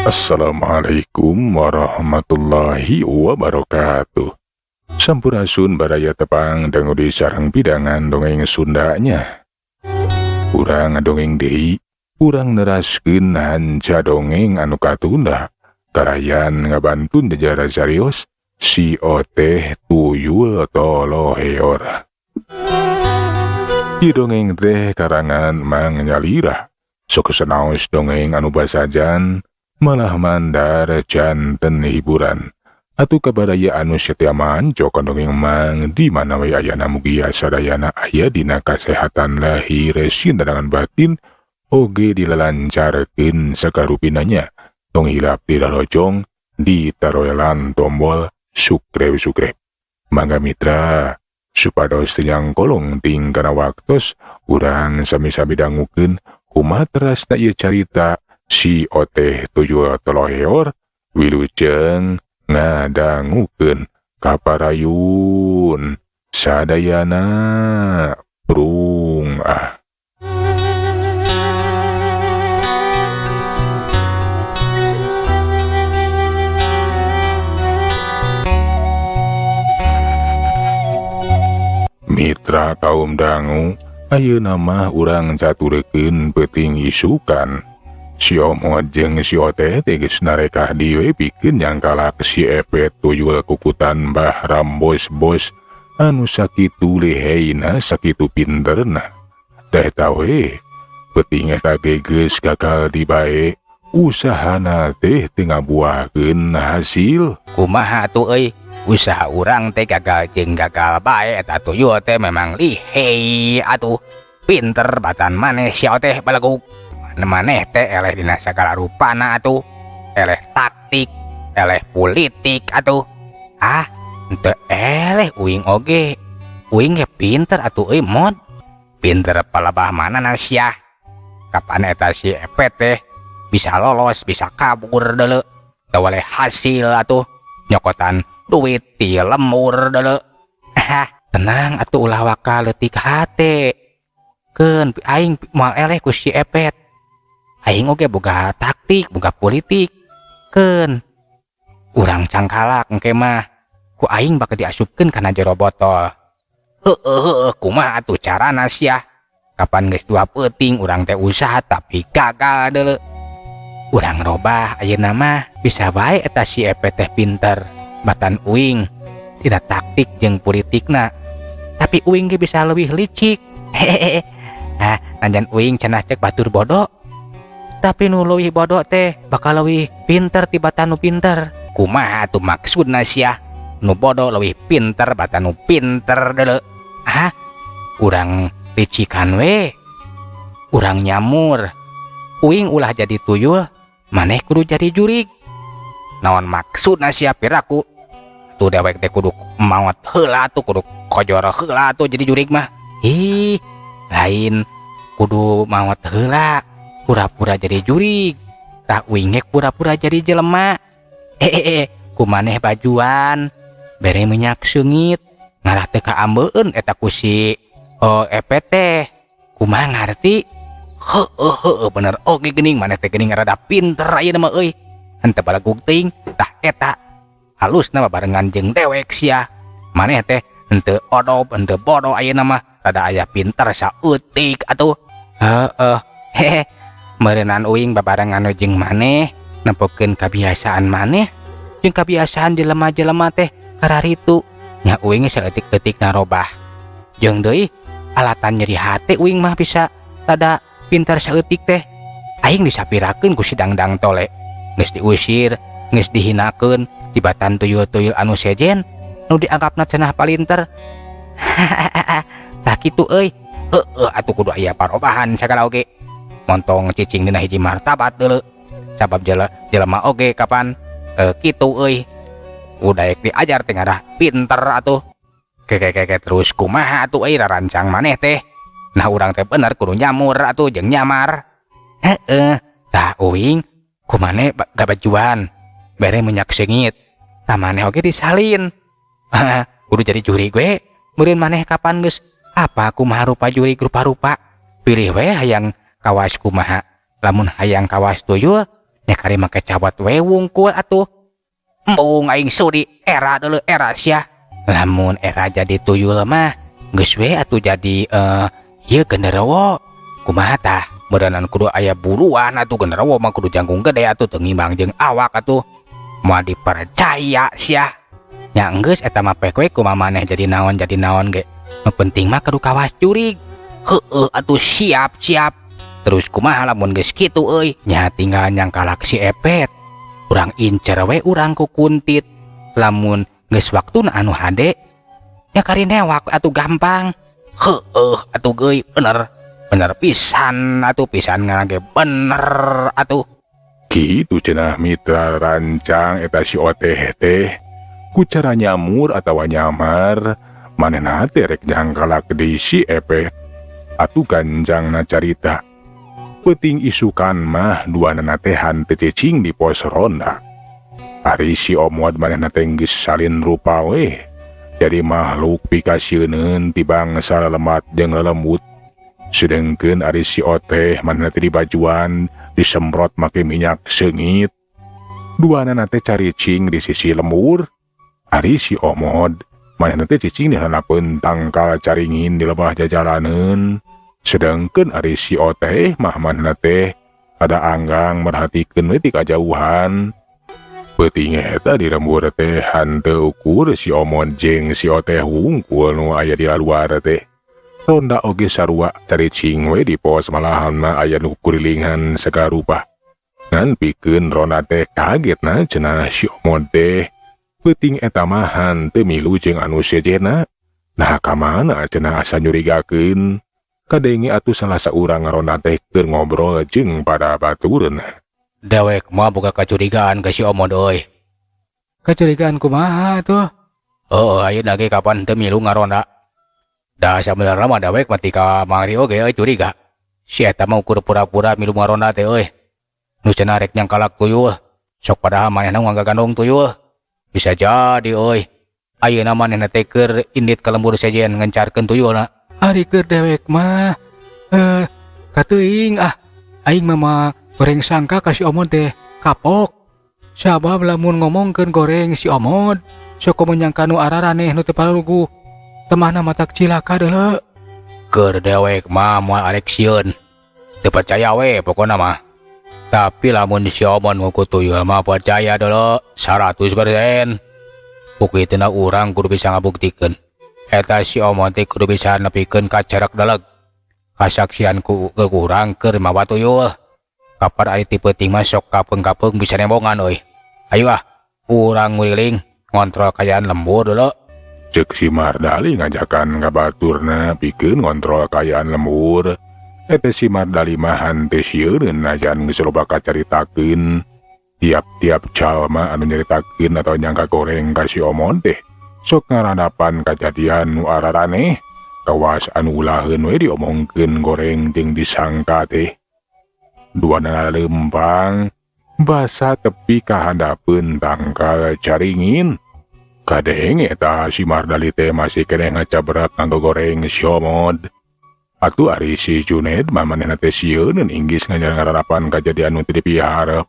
Assalamualaikum warahmatullahi wabarakatuh. Sampurasun baraya, tepang dangu di sarang pidangan dongeng Sundanya. Urang ngadongeng deui, urang neraskeun hanca dongeng anu katunda. Karayan ngabantun jajara serius si Oteh Tuyul Toloheor. Di dongeng teh karangan Mang Nyalira. Sok senaos dongeng anu basajan malah mandar janten hiburan. Atuh kabaraya anu setia manco dongeng Mang di mana we ayana, mugia sadayana aya dina kasehatan lahir sindangan batin oge dilalancarkeun sakarupinanya. Tong hilap dirarojong ditaroelan tombol subscribe subscribe. Mangga mitra, supados teu nyangkolong ting kana waktos, urang sami-sami dangukeun kumaha terasna ieu carita si Oteh Tuyul Toloheor. Wilujeng ngadangukeun, kaparayun sadayana, prung ah. Mitra kaum dangu, ayeuna mah urang caturekeun peuting isukan. Si Omot jeung si Oteh teh geus narekah dieu pikeun nyangkalak si Epet tuyul kukutan Mbah Rambos-bos anu sakitu liheyna, sakitu pinterna. Da eta we peuting eta ge geus gagal dibae, usahana teh teu ngabuahkeun hasil. Kumaha tuh euy, usaha urang teh gagal jeung gagal bae. Eta tuyul teh memang lihei atuh, pinter batan maneh si Oteh baleguk. Maneh teh eleh dina sagala rupana atuh, eleh taktik, eleh politik atuh. Ah, henteu eleh uing oge, uing ge pinter atuh euy mod. Pinter palebah mana sia? Kapan eta si Epet teh bisa lolos, bisa kabur deuleu, teu waleh hasil atuh, nyokotan duit ti lembur deuleu. Ah, tenang atuh, ulah waka leutik hate. Keun aing moal eleh ku si Epet. Aing oge boga taktik, boga politik. Keun urang cangkalak engke mah ku aing bakal diasupkeun kana jero botol. Heueuh heueuh, kumaha atuh carana sia? Kapan geus dua peuting urang teh usaha tapi gagal deuleu. Urang robah ayeuna mah, bisa bae eta si Epet teh pinter batan uing dina taktik jeung politikna, tapi uing ge bisa leuwih licik. Hehehe. Ah, najan uing cenah cek batur bodoh, tapi nu leuwih bodoh teh bakal leuwih pinter tibatan nu pinter. Kumaha tuh maksudna sia? Nu bodoh leuwih pinter batan nu pinter deuleu? Ah, urang licikan we, urang nyamur. Uing ulah jadi tuyul, maneh kudu jadi jurig. Naon maksudna sia? Piraku tuh dewek teh kudu maot heula tuh, kudu kojor heula tuh jadi jurig mah. Ih, lain kudu maot heula, pura-pura jadi jurig. Tah, uing ge pura-pura jadi jelema. Eh, eh, eh, ku maneh bajuan bere minyak seungit, ngarah teu kaambeun eta ku si oh, Epet teh. Kumaha ngarti? Heueuh heueuh, bener oge geuning maneh teh geuning rada pinter ayeuna mah euy, henteu balagug teuing. Tah, eta halusna babarengan jeung dewek sia. Maneh teh henteu odob, henteu bodoh, ayeuna mah rada aya pinter saeutik atuh. Heeh, hehe, meureunan uing babarengan jeung maneh nempokeun kabiasaan maneh jeung kabiasaan jelema-jelema teh kararitu nya. Uing saeutik-eutik narobah jeung deui alatan nyeri hate. Uing mah bisa rada pinter saeutik teh. Aing disapirakeun ku si Dangdang Tole, geus diusir, geus dihinakeun tibatan tuyul-tuyul anu sejen nu dianggapna cenah palinter. Tah kitu euy. Heueuh atuh, kudu aya parobahan sagala oge, montong cicing dina hiji martabat deuleu, sabab jelema oge kapan kitu euy, udah diajar teh ngarah pinter atuh. Keke keke, terus kumaha atuh euy rarancang maneh teh? Nah, urang teh bener kudu nyamur atuh jeung nyamar. Heeh, tah uing ku maneh gabajuan bere minyak seungit, tah maneh oge disalin kudu jadi jurig we. Meureun maneh kapan geus apa kumaha rupa jurig rupa-rupa, pilih we hayang kawas kumaha. Lamun hayang kawas tuyul Nya kari make cawat we wungkul atuh. Embung aing sudi era deuleu era sia. Lamun era jadi tuyul mah geus we atuh jadi ieu genderuwo. Kumaha tah? Meureunan kudu aya buruan atuh genderuwo mah kudu jangkung gede atuh teu ngimbang jeung awak atuh. Moal dipercaya sia. Nya enggeus eta mah pek we kumaha maneh jadi naon ge. Nu penting mah kudu kawas jurig. Heueuh atuh siap siap. Terus kumaha lamun geus kitu euy? Nya tinggal nyangkalak si Epet. Urang incer we urang ku kuntit. Lamun geus waktuna anu hade nya kari newak atuh gampang. Heueuh atuh geuy bener. Bener pisan atuh pisan ngaran ge bener atuh. Kitu cenah mitra rancang eta si Oteh teh. Ku cara nyamur atawa nyamar manehna teh rek nyangkalak deui si Epet. Atuh ganjangna carita. Peuting isukan mah duanana teh henteu cicing di pos ronda. Ari si Omod manehna teh geus salin rupa weh. Jadi makhluk pikasieuneun ti bangsa lelemat jeung lelembut. Sedengkeun ari si Oteh manehna teh dibajuan disemprot make minyak seungit. Duanana teh caricing di sisi lembur. Ari si Omod manehna teh cicing di handapeun tangkal caringin di lebah jajalaneun. Sedengkeun ari si Oteh mah manehna teh ada anggang merhatikeun we ti kajauhan. Peuting eta di lembur teh henteu ukur si Omod jeung si Oteh wungkul nu aya di luar teh. Ronda oge sarua caricing we di pos malahan mah aya nu kurilingan sagarupa. Ngan pikeun ronda teh kagetna cenah si Omod teh. Peuting eta mah henteu milu jeung anu sejenna. Nah ka mana cenah asa nyurigakeun. Kadenge atuh salah saurang ngaronda teh keur ngobrol jeung pada batureun. Dewek mah boga kacurigaan ka si Omod euy. Kacurigaan kumaha tuh? Heueuh ayeuna ge kapan teu milu ngaronda. Da sabenerna mah dewek mah ti kamari oge euy curiga. Si eta mah ukur pura-pura milu ngaronda teh euy. Nu cenah rek nyangkalak tuyul. Sok padahal manehna ngagandong tuyul. Bisa jadi euy. Ayeuna manehna teh keur indit ka lembur sejen ngencarkeun tuyulna. Ari keur dewek mah kateuing ah aing mah mah goreng sangka ka si Omod teh kapok. Sabab lamun ngomongkeun goreng si Omod sok komo nyangka nu araraneh nu teu paruguh. Temahna matak cilaka deuleu. Keur dewek mah moal arek sieun. Teu percaya we pokona mah. Tapi lamun si Omod nguku tuyul mah percaya deuleu 100%. Buktina urang kudu bisa ngabuktikeun. Eta si Omod teh kudu bisa nepikeun ka cerek deleg. Kasaksian ku urang keur mawa tuyul. Kapan ari ti peuting mah sok kapeung-kapeung bisa nembongan euy. Ayo ah, urang nguriling ngontrol kaayaan lembur deuleu. Ceuk si Mardali ngajakan ka baturna pikeun ngontrol kaayaan lembur. Eta si Mardali mah henteu sieuneun najan geus loba kacaritakeun. Tiap-tiap jalma anu nyaritakeun atau nyangka goreng ka si Omod teh sok ngarandapan kajadian nu araraneh. Kawas anu ulaheun we diomongkeun goreng jeung disangka teh. Duanana lempang basa tepi ka handapeun tangkal caringin. Kadenge eta si Mardali teh masih keneh ngacabrak ngagoreng si Omod. Atuh ari si Juned mah manehna teh sieuneun inggis ngarandapan kajadian nu teu dipiharep.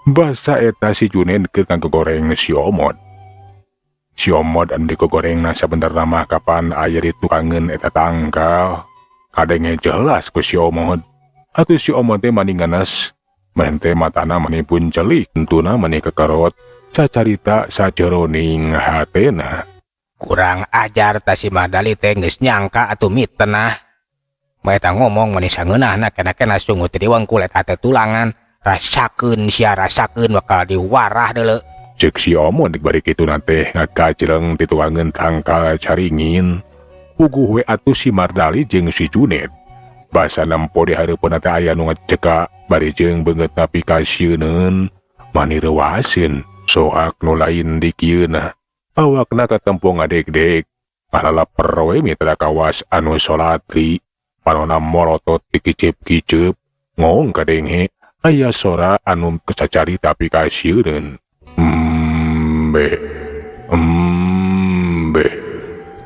Basa eta si Juned keur ngagoreng si Omod. Si Omod anu digogorengna sabenerna mah kapan aya di tukangeun eta tangkal. Kadenge jelas ku si Omod. Atuh si Omod teh mani ngenes, manehna teh matana mani pun celik, entuna mani kekerot. Sacarita sajeroning hatena. Kurang ajar ta si Mardali teh geus nyangka atuh mitenah. Mah eta ngomong mani sangeunahna kena-kena sungut di wangkul eta teh tulangan. Rasakeun sia rasakeun bakal diwarah deuleu. Ceuk si Omod bari kituna teh ngagajleng ti tuangeun tangkal caringin. Puguh we atuh si Mardali jeung si Juned. Basa nempo di hareupeunna teh aya nu ngeceka bari jeung beungeutna pikasieuneun mani reuaseun. Soak nu lain dikieuna. Awakna katempo ngadegdeg. Palalaper we mitra kawas anu solatri. Panona morotot dikicep-kicep. Ngong kadenge aya sora anu kacacarita pikasieuneun. Embe, embe,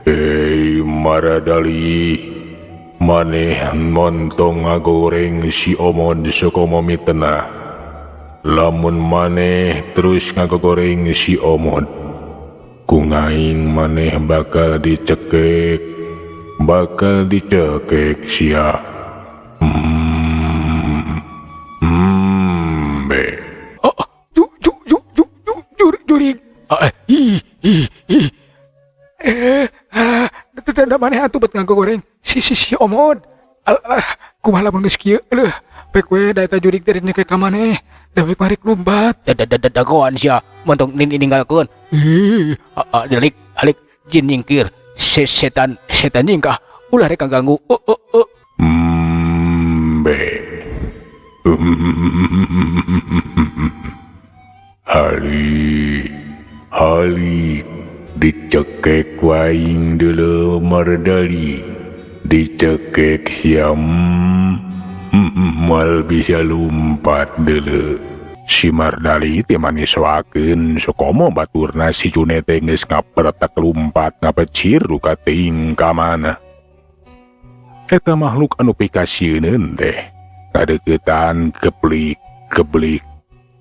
ei Maradali, maneh montong ngagoreng si Omod sakomo mitenah. Lamun maneh terus ngagogoreng si Omod, ku ngaing maneh bakal dicekek, bakal dicekek sia. Be. Oh, ju ju ju ju ju jurig jurig. Ah, ih ih ih. Eh, ah, da maneh atuh bet ngagogoreng si si si Omod. Alah, kumaha lamun geus kieu leuh. Pek we da eta jurig teh nyekek ka maneh. Dewek mah rek lumpat. Da da da dagoan sia, montong ninggalkeun. Ih, alik alik jin nyingkir. Setan setan nyingkah. Ulah rek ngaganggu. Oh oh oh. Be. Halik, halik, dicekek waing deuleu Mardali, dicekek siam, moal bisa lumpat deuleu. Si Mardali teh maniswakeun sokomo baturna si June teh geus ngapretek lumpat ngapecir duka teuing ka mana. Eta makhluk anu pikasieuneun teh ngadeukeutan keplik keblik.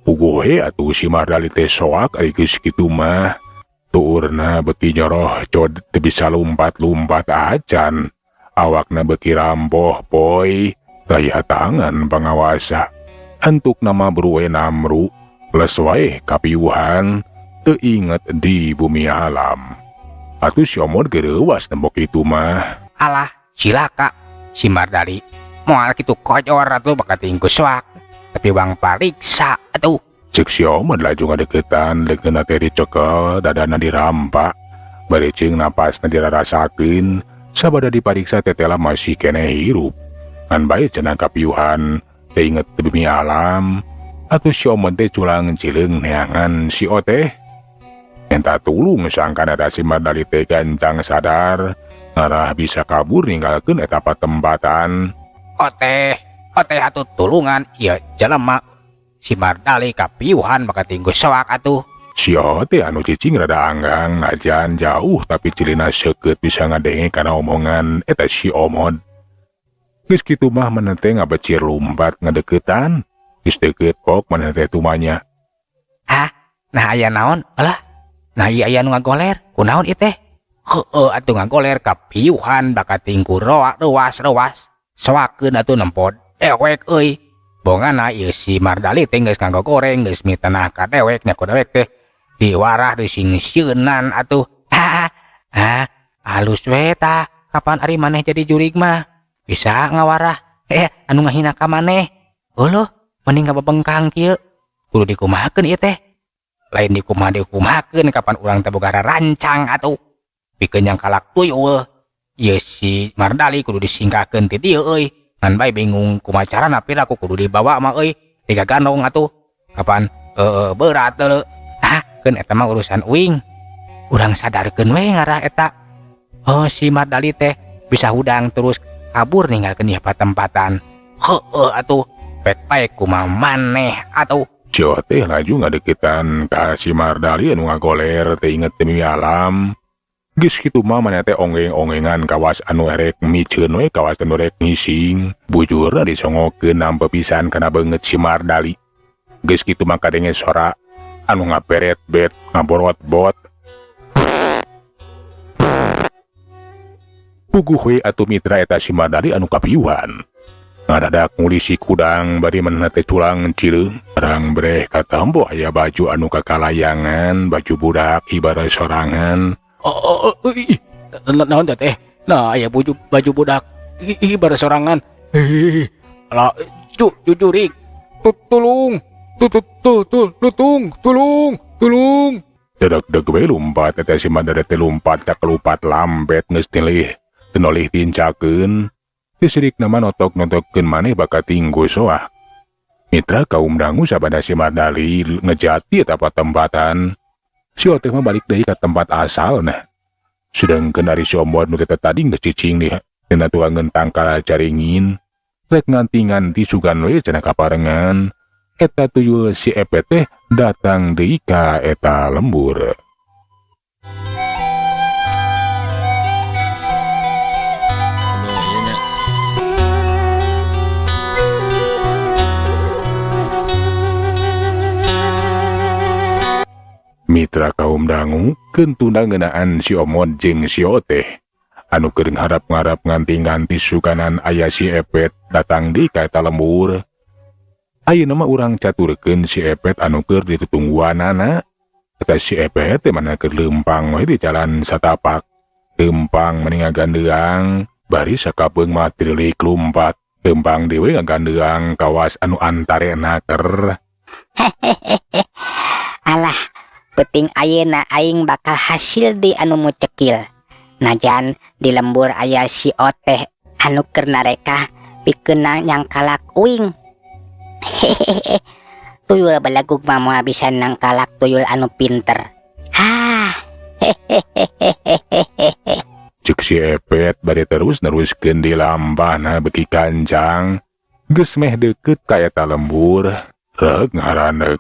Puguh atuh si Mardali teh soak ari geus kitu mah. Tuurna beuki nyoroh cod teu bisa lumpat-lumpat acan. Awakna beuki rampoh poy gaya tangan pangawasa. Antuk nama bruwe namru les wae kapiuhan teu inget di bumi alam. Atuh si Omod gereuwas nembok itu mah. Alah, cilaka si Mardali. Moal kitu kojor atuh bakal tingku soak. Tapi wang pariksa atuh. Cek si Omod laju ngadeukeutan leungeunna teh dicekel dadana dirampak. Bari ceung napasna dirarasakeun sabada dipariksa tetela masih keneh hirup. Ngan bae cenah kapiuhan teu inget di bumi alam. Atuh si Omod teh culang cileung neangan si Oteh. Minta tulung sangkana eta si Mardali teh gancang sadar ngarah bisa kabur ninggalkeun eta patempatan. Oteh, oteh atuh tulungan ieu jelema. Si Mardali kapiuhan maka tinggu soak atuh. Si Oteh anu cicing rada anggang najan jauh tapi cilina seukeut bisa ngadenge kana omongan eta si Omod. Geus kitu mah maneh teh ngabecir lumpat ngadeuketan. Geus deukeut pok maneh teh tumanya. Ah, nah aya naon? Alah, nah ieu aya nu ngagoler. Kunaon ieu teh? Heueuh atuh ngagoler kapiuhan bakal tingku roa ruas ruas. Soakeun atuh nempo dewek euy. Bongana ieu si Mardali teh geus ngagogoreng geus mitenah ka dewek nya ku dewek teh diwarah disingsieunan atuh. Ah, ah, halus we tah. Kapan ari maneh jadi jurig mah? Bisa ngawarah. Anu ngahina ka maneh. Heueuh, mending ngabebengkang kieu. Kudu dikumahakeun ieu teh. Lain dikumaha dikumahakeun kapan urang teh boga rancang atuh. Pikeun yang kalak tuyul. Ieu si Mardali kudu disingkahkeun ti dieu euy. Ngan bae bingung kumaha carana piraku kudu dibawa mah euy. Digagandong atuh. Kapan berat deuleu. Ah, keun eta mah urusan uing. Urang sadarkeun we ngarah eta. Oh, si Mardali teh bisa hudang terus kabur ninggalkeun ieu patempatan. Heueuh atuh, pek bae kumaha maneh atuh. Si Oteh laju ngadeukeutan ka si Mardali anu ngagoler teh inget demi alam. Geus kitu mah maneh teh onggeng-onggengan kawas anu erek miceun we kawas anu erek ngising. Bujurna disongokeun nampa pisan kana beungeut si Mardali. Geus kitu mah kadenge sora anu ngaberet-bet ngaborot-bot. Puguh we atuh mitra eta si Mardali anu kapiuhan. Ngadadak ngulisi kudang bari manehna teh culang cileung. Rang breh katambo aya baju anu kakalayangan, baju budak hibara sorangan. Oh, oh, ih, naon teh? Nah, aya baju budak hibara sorangan. Ih, alah, jujurik. Tulung, tulung, tulung, tulung. Dedeg-deg we lumpat eta si Mardali teh lumpat cakelupat lambet geus tilih. Tenolih tincakeun. Disirik nama notok-notokkeun maneh bakal tinggu soah. Mitra kaum dangu sabada si Mardali ngejati eta patempatan. Si Oteh mah balik deui ka tempat asalna. Sedangkeun ari si Omod nu teh tadi geus cicing di dina tuangeun tangkal caringin. Rek nganti-nganti sugan we cenah kaparengan. Eta tuyul si Epe teh datang deui ka eta lembur. Mitra kaum dangu, kentuna ngeunaan si Omod jeung si Oteh anu keur ngarap-ngarap nganti-nganti suganan aya si Epet datang di ka eta lembur. Ayeuna mah urang caturkeun si Epet anu keur ditutungguanana. Eta si Epet teh mana keur leumpang we di jalan satapak. Leumpang meni ngagandeang, bari sakapeung mah tirilik lumpat. Leumpang deui ngagandeang kawas anu antarena ker. Alah, peuting ayeuna aing bakal hasil di anu mucekil. Najan di lembur aya si Oteh anu keur narekah pikeun nyangkalak uing. Hehehe. Tuyul balagug mah moal bisa nangkalak tuyul anu pinter. Hah. Hehehehehehe. Cek si Epet bari terus neruskeun di lampahna beuki kancang. Geus meh deukeut ka eta lembur, reuk ngaraneuk.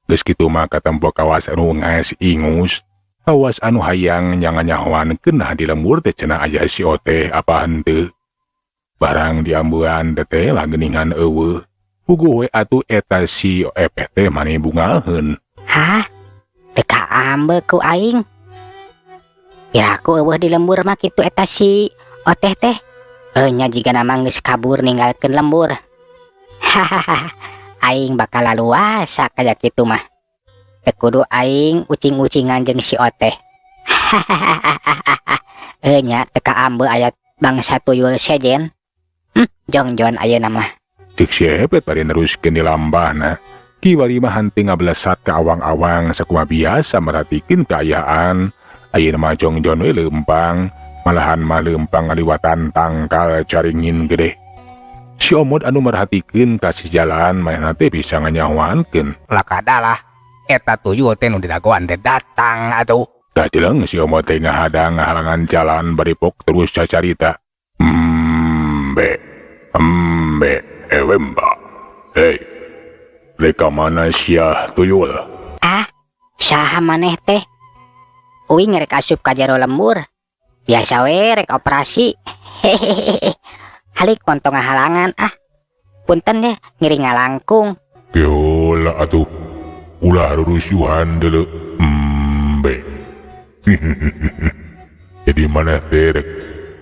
Geus kitu mah katempo kawas anu ngaes ingus. Kawas anu hayang nyanganyahoan keunah di lembur teh cenah aya si Oteh apa henteu. Barang diambean teh lah geuningan eueuh. Puguh we atuh eta si Epet teh mani bungaheun. Hah? Teu kaambe ku aing. Piraku eueuh di lembur mah kitu eta si Oteh teh. Nya jigana mah geus kabur ninggalkeun lembur. Hahaha. Aing bakal laluasa kaya kitu mah. Teu kudu aing ucing-ucingan jeung si Oteh. Hahaha. Nya teu kaambe aya bangsa tuyul sejen. Jongjon ayeuna mah. Cek si Epet bari neruskeun di lampahna. Kiwari mah henteu ngablesat ka awang-awang sakumaha biasa merhatikeun kaayaan. Ayeuna mah jongjon we leumpang, malahan mah leumpang ngaliwatan tangkal caringin gede. Si Omod anu merhatikeun ka si jalan manehna teh bisa nganyahoankeun. Lakadalah eta tuyul teh nu didagoan teh datang atuh. Kajeleng si Omod teh ngahadang ngahalangan jalan bari pok terus cacarita. Embe, embe, ewemba. Hei, rek ka mana sia tuyul? Ah, saha maneh teh? Uing rek asup ka jero lembur. Biasa we rek operasi. Hehehe. Halik montong ngahalangan ah. Punten deh ngiring ngalangkung. Geola atuh. Ulah rurusuhan deuleu. Embe. Jadi maneh teh rek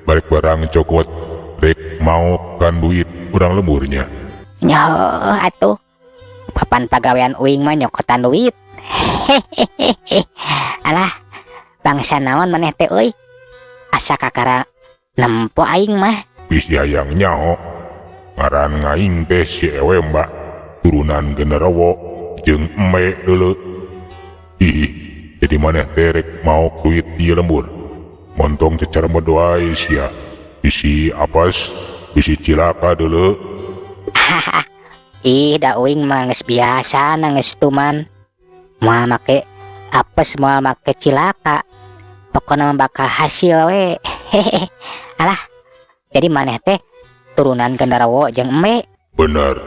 balik barang cokot rek maok kan duit urang lemburnya. Nyoh atuh. Kapan pagawean uing mah nyokotan duit. Hehehe. Alah, bangsa naon maneh teh euy? Asa kakara nempo aing mah. Bisi hayang nyaho. Ngaran ngaing teh si Ewe mbak. Turunan genderowo jeung eme deuleu. Ih, jadi maneh teh rek maok duit di lembur. Montong cecer wae sia. Bisi apes, bisi cilaka deuleu. Ih, da uing mah geus biasa geus tuman. Moal make apes, moal make cilaka. Pokona mah bakal hasil we. Hehehe. Alah, jadi maneh teh turunan genderowo jeung embe. Bener.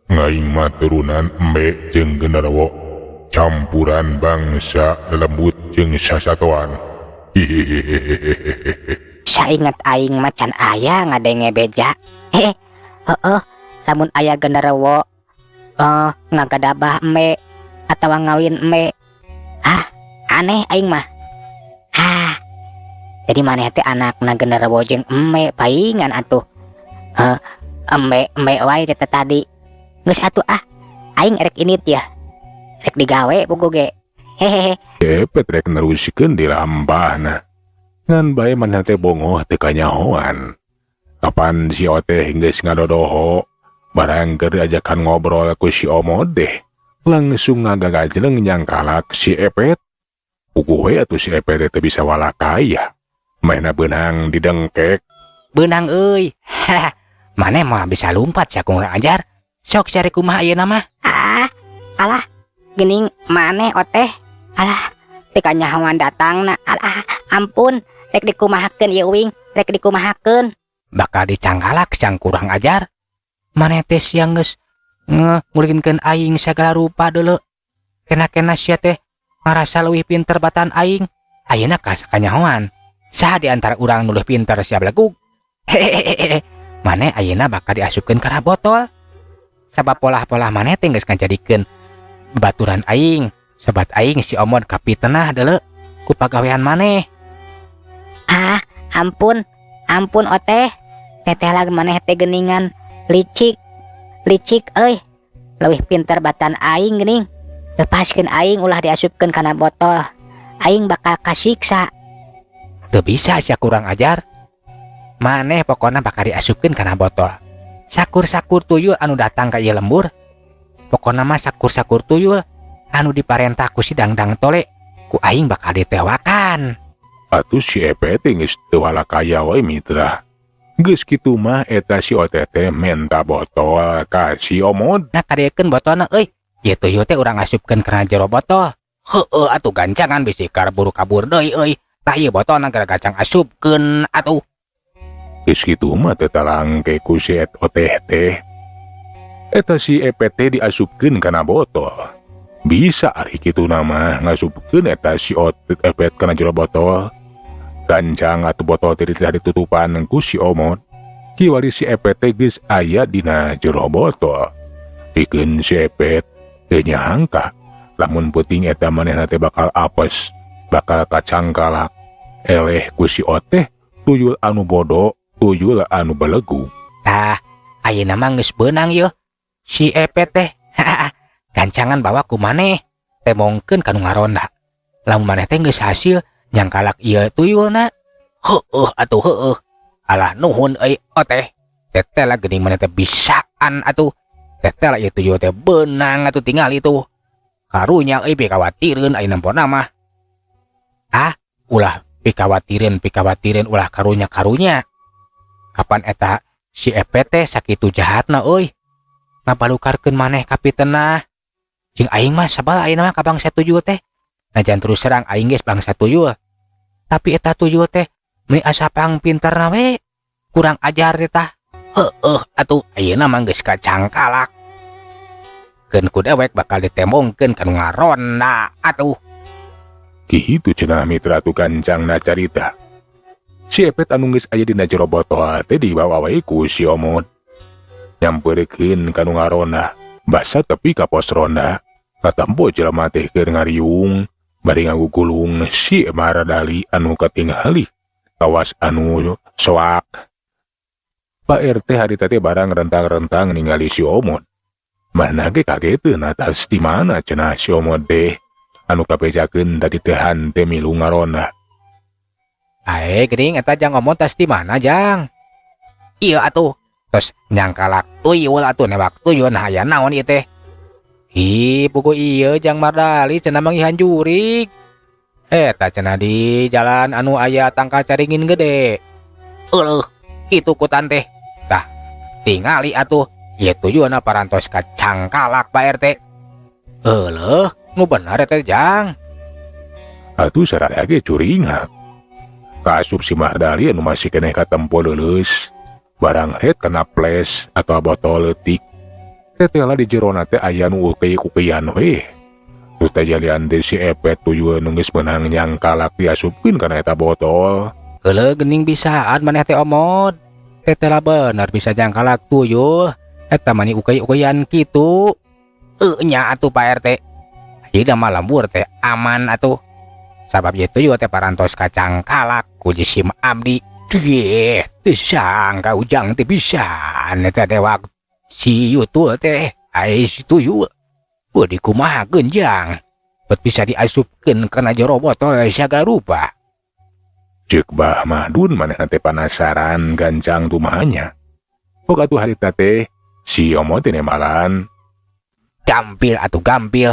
Ngaing mah turunan embe jeung genderowo. Campuran bangsa lelembut jeung sasatoan. Hihihihihihi. Sainget aing mah can aya ngadenge beja. Hehe. Heeh, lamun aya genderowo ngagadabah embe atawa ngawin embe. Ah, aneh aing mah. Ah. Jadi maneh teh anakna genderowo jeung embe paingan atuh. Heh, embe embe wae teh tadi. Geus atuh ah. Aing erek init ya. Rek digawe puguh ge. Hehehe. Epet rek neruskeun di lampahna. Ngan bae maneh teh bongoh teu kanyahoan. Kapan si Oteh geus ngadodoho, barang keur diajakan ngobrol ku si Omod deh, langsung ngagagajleng nyangkalak si Epet. Puguh we atuh si Epet teh bisa walakaya. Manehna beunang didengkek. Beunang euy. Maneh mah bisa lumpat sia kurang ajar. Sok cari kumaha ayeuna mah. Ah, alah, geuning maneh Oteh. Alah, teu kanyahoan datangna. Alah, ampun, rek dikumahakeun ieu uing, rek dikumahakeun. Bakal dicangkalak sang kurang ajar. Maneh teh sia geus ngulinkeun aing sagala rupa deuleu. Kena-kena sia teh ngarasa leuwih pinter batan aing. Ayeuna kanyahoan. Saha di antara urang nu leuwih pinter sia belegug? Hehehe. Maneh ayeuna bakal diasupkeun kana botol. Sabab polah-polah maneh teh geus ngajadikeun baturan aing. Sobat aing si Omod kapitenah deuleu ku pagawean maneh. Ah, ampun, ampun Oteh. Teteh lagi maneh teh geningan licik. Licik euy. Leuwih pinter batan aing geuning. Lepaskeun aing, ulah diasupkeun kana botol. Aing bakal kasiksa. Teu bisa sia, kurang ajar. Maneh pokona bakal diasupkeun kana botol. Sakur-sakur tuyul anu datang ka ieu lembur. Pokona mah sakur-sakur tuyul anu diparentah ku si Dangdang Tole ku aing bakal ditewakan. Atuh si Epet teh geus teu walakaya we, mitra. Geus kitu mah eta si Oteh teh menta botol ka si Omod. Nah, kadiekeun botolna euy. Ieu tuyul teh urang asupkeun kana jero botol. Heueuh atuh, gancangan bisi kabur kabur deui euy. Tah, ieu botolna gara gancang asupkeun atuh. Geus kitu mah teu talangke ku si Oteh teh. Eta si Epet teh diasupkeun kana botol. Bisa ari kitu mah ngasupkeun eta si Epet kana jero botol. Gancang atuh botol teh ditutupan ku si Omod. Kiwari si Epet teh geus aya dina jero botol. Pikeun si Epet teu nyangka lamun peuting eta manehna teh bakal apes, bakal kacangkalak. Eleh ku si Oteh, tuyul anu bodoh, tuyul anu belegu. Tah, ayeuna mah geus beunang yeuh. Si Epet teh. Gancangan bawa ku maneh. Temongkeun ka nu ngaronda. Lamun maneh teh geus hasil nyangkalak ieu tuyulna. Heueuh atuh, heueuh. Alah, nuhun euy, Oteh. Teteh lah geuning maneh teh bisaan atuh. Teteh lah ieu tuyul teh beunang atuh, tingali tuh. Karunya euy, pikawatireun ayeuna nempona mah. Ah, ulah pikawatireun pikawatireun, ulah karunya karunya. Kapan eta si Epet teh sakitu jahatna euy. Ngabalukarkeun maneh kapitenah. Jeung aing mah sabal ayeuna mah ka bangsa tuyul teh. Najan terus terang aing geus bangsa tuyul. Tapi eta tuyul teh meuni asa pang pinterna we. Kurang ajar teh tah. Heueuh atuh, ayeuna mah geus kacangkalak. Keun ku dewek bakal ditembongkeun ka nu ngaronda atuh. Kitu cenah, mitra, tu gancangna carita. Si Epet anu geus aya dina jero botol teh dibawa wae ku si Omod. Nyamperkeun ka nu ngaronda, basa tepi ka pos ronda. Katempo jelema teh keur ngariung bari ngagugulung si Mardali anu katingali kawas anu soak. Pak RT harita teh barang rentang-rentang ningali si Omod. Mana ge kageteun, atas di mana cenah si Omod teh anu kabejakeun tadi teh hante milu ngaronda. Ae geuning eta Jang Omod tas di mana, Jang? Iya atuh. Terus nyangkalak tuyul atuh, newak tuyul, nah aya naon ieu teh? Ih, puguh ieu Jang Mardali cenah manggihan jurig. Eta cenah di jalan anu aya tangkal caringin gede. Euleuh, kitu kutan teh. Tah, tingali atuh. Ieu tuyulna parantos kacangkalak, Pak RT. Euleuh, nu bener eta, Jang. Atuh sararea ge curingak. Kaasup si Mardali anu masih keneh katempo leuleus. Barang het kana flash atau botol leutik. Tetela di jerona teh aya nu ukei-ukeian we. Terus teh jalian teh si Epet tuyul nu geus meunang nyangkalak diasupkeun kana eta botol. Euleuh, geuning bisaan maneh teh, Omod. Tetela bener bisa jangkalak tuyul. Eta mani ukei-ukeian kitu. Heuh nya atuh, Pak RT. Ayeuna mah lembur teh aman atuh. Sabab ieu tuyul teh parantos kacangkalak ku jisim abdi. Deh, teu sangka ujang teh bisa eta dewak si tuyul teh, ai si tuyul. Wah, dikumahakeun, Jang? Bet bisa diasupkeun kana jero botol sagala rupa. Ceuk Bah Madun manehna teh panasaran gancang tumahanya. Pok atuh harita teh si Omod teh nembalan. Gampil atuh, gampil.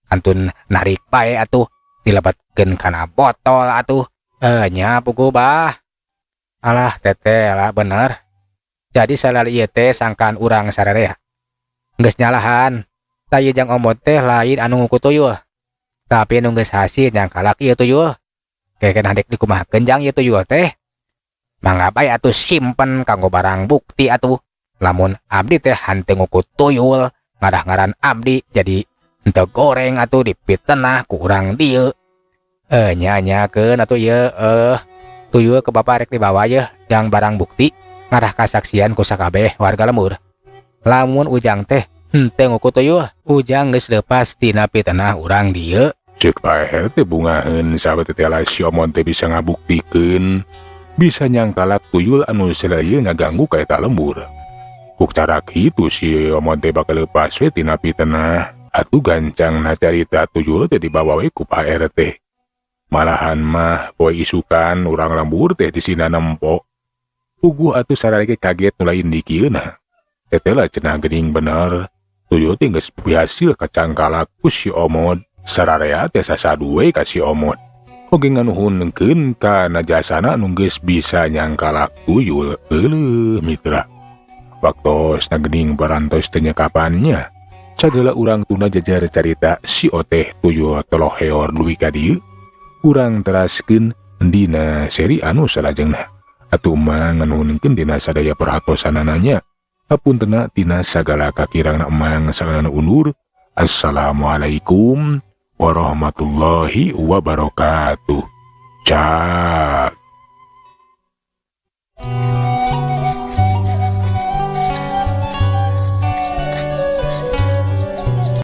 Antun narik bae atuh, dilebetkeun kana botol atuh. Eh nya puguh, Bah. Alah, teteh lah bener. Jadi salali ieu teh sangkaan urang sararea. Geus nyalahan. Tah, ieu Jang Omod teh lain anu nguku tuyul. Tapi nu geus hasil nyangkalak ieu tuyul. Keken handek dikumahakeun, Jang, ieu tuyul teh? Mangga bae atuh simpen kanggo barang bukti atuh. Lamun abdi teh hanteu nguku tuyul, ngarah ngaran abdi jadi henteu goreng atuh dipitenah ku urang dieu. Eh nya nyakeun atuh ieu tuyul ke bapak rek dibawa yeuh jang barang bukti ngarah kasaksian ku sakabeh warga lembur. Lamun ujang teh Henteu nguku tuyul, Ujang geus leupas tina pitenah urang dieu. Cek Pak RT bungaheun sahabat tetela si Omod teh bisa ngabuktikeun bisa nyangkalak tuyul anu salila ngaganggu ka eta lembur. Ku cara kitu si Omod teh bakal leupas we tina pitenah. Atuh gancangna carita tuyul teh dibawa we ku Pak RT. Malahan mah poe isukan urang lembur teh disina nempo. Puguh atuh sarare ge kaget nu lain dikieuna. Tetela cenah geuning bener. Tuyul teh geus berhasil kacangkalak ku si Omod. Sararea teh sasadu we ka si Omod. Oge nganuhunkeun kana jasana nu geus bisa nyangkalak tuyul. Euleuh mitra. Waktosna geuning parantos teh kapannya. Sagala urang tunda jajar carita si Oteh tuyul toloheor dugi ka dieu. Urang teraskeun dina seri anu salajengna. Atuh mah nganuhunkeun dina sadaya perhatosanana. Hapuntenna tina sagala kakirangna emang sagalana undur. Assalamualaikum warahmatullahi wabarakatuh. Cak.